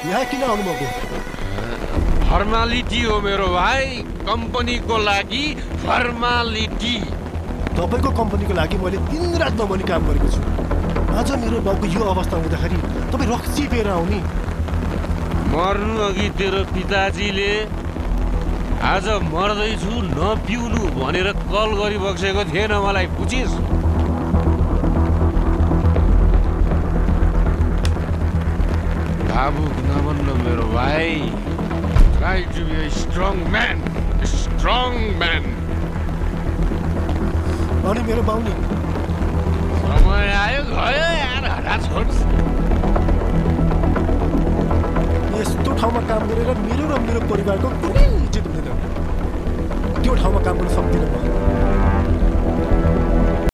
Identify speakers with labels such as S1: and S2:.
S1: यहाँ किन आउनुभएको?
S2: फर्मालिटी हो मेरो भाइ, कम्पनीको लागि फर्मालिटी।
S1: तपाईँको कम्पनीको लागि मैले दिनरात नभनी काम गरेको छु। आज मेरो बाउको यो अवस्था हुँदाखेरि तपाईँ रक्सी पिएर आउने।
S2: मर्नु अघि तेरो पिताजीले आज मर्दैछु नपिउनु भनेर कल गरिबक्सेको थिएन मलाई, बुझिस्? भावुक नबन्नु मेरो भाइ। Try to be a strong man. A strong man.
S1: अनि मेरो बाउले
S2: समय आयो गयो यार, हटात छोड।
S1: यस्तो ठाउँमा काम गरेर मेरो र मेरो परिवारको कुनै इज्जत हुँदैन। त्यो ठाउँमा काम गर्न सक्दिनँ म।